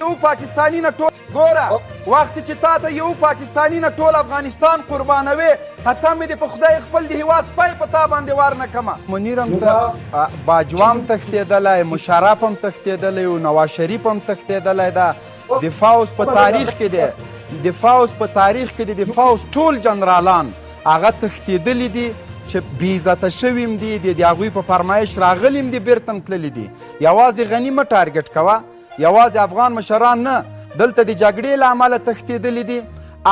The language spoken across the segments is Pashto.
یو پاکستانی نه ټول ګوره، وخت چې تا ته یو پاکستانی نه ټول افغانستان قربانوي، قسم دې په خدای خپل د هیواد سپی په تا باندې وار نه کمه. منیر هم ته باجوه هم تښتېدلی، مشرف هم تښتېدلی او نواز شریف هم تښتېدلی ده. د فوځ په تاریخ کې دی، د فوځ په تاریخ کې د فوځ ټول جنرالان هغه تښتېدلي دي چې بې عزته شوي هم دي، د هغوی په فرمایش راغلي هم دي، بېرته هم تللي دي. یوازې غني مه ټارګټ کوه، یوازې افغان مشران نه دلته د جګړې له امله تښتېدلي دي،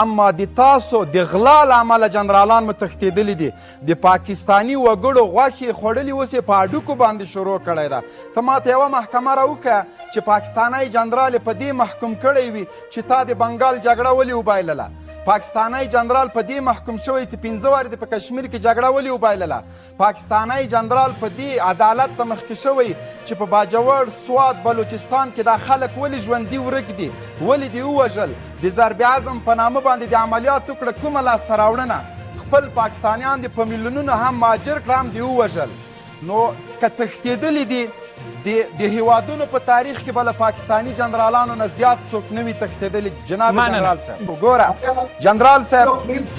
اما د تاسو د غلا له امله جنرالان مو تښتېدلي دي. د پاکستاني وګړو غوښې خوړلي، اوس یې په هډوکو باندې شروع کړی ده. ته ماته یوه محکمه راوښیه چې پاکستانی جنرال یې په دې محکوم کړی وي چې تا د بنګال جګړه ولې وبایلله. پاکستانی جنرال په دې محکوم شوی چې 5 وارې د په کشمیر کې جګړه ولې وبایلله. پاکستانی جنرال په دې عدالت ته مخکې شوی چې په باجوړ، سوات، بلوچستان کې دا خلک ولې ژوندي ورک دي، ولې دې ووژل، د ضرب عزم په نامه باندې د عملیات وکړه، کومه لاسته راوړنه؟ خپل پاکستانیان دې په میلیونونو هم مهاجر کړه، هم دې ووژل. نو که تښتېدلي دي، د هیوادونو په تاریخ کې به له پاکستاني جنرالانو نه زیات څوک نه وي تښتېدلي. جناب جنرال صاحب وګوره، جنرال صاحب،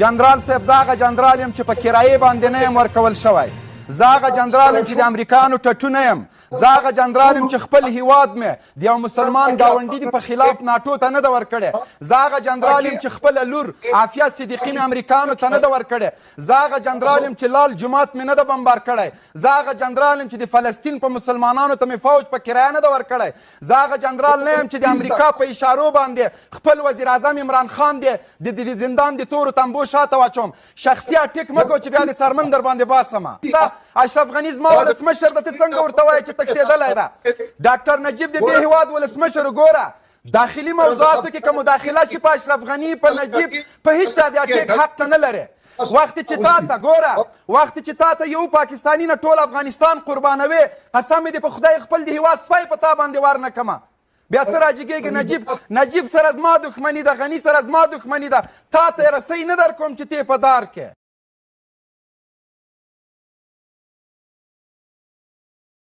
جنرال صاحب، زه هغه جنرال یم چې په کرایې باندې نه یم ورکول شوی. زه هغه جنرال یم چې د امریکانو ټټو نه یم. زه هغه جنرال یم چې خپل هیواد مې د یو مسلمان ګاونډي په خلاف ناټو ته نه ده ورکړی. زه هغه جنرال یم چې خپله لور عافیه صدیقي مې امریکانو ته نه ده ورکړې. زه هغه جنرال یم چې لال جومات مې نه ده بمبار کړی. زه هغه جنرال یم چې د فلسطین په مسلمانانو ته مې فوج په کرایه نه ده ورکړی. زه هغه جنرال نه یم چې د امریکا په اشارو باندې خپل وزیر اعظم عمران خان دې د زندان د تورو تنبو شاته واچوم. شخصي اټیک مه کوه چې بیا د څرمن در باندې باسم. اشرف غني زما ولسمشر ده، ته څنګه ورته وایې چې تښتېدلی ده؟ ډاکټر نجیب د دې هیواد ولسمشر. وګوره، داخلي موضوعاتو کې که مداخله شي په اشرف غني، په نجیب، په هیڅ چا د اټیک حق ته نه لرې. وخت چې تا ته ګوره، وخت چې تا ته یو پاکستانی نه ټول افغانستان قربانوي، قسم دې په خدای خپل د هیواد سپی په تا باندې وار نه کمه. بیا ته راجګېږې نجیب، نجیب سره زما دښمني ده، غني سره زما دښمني ده، تا ته رسۍ نه در کوم چې ته په دار کې.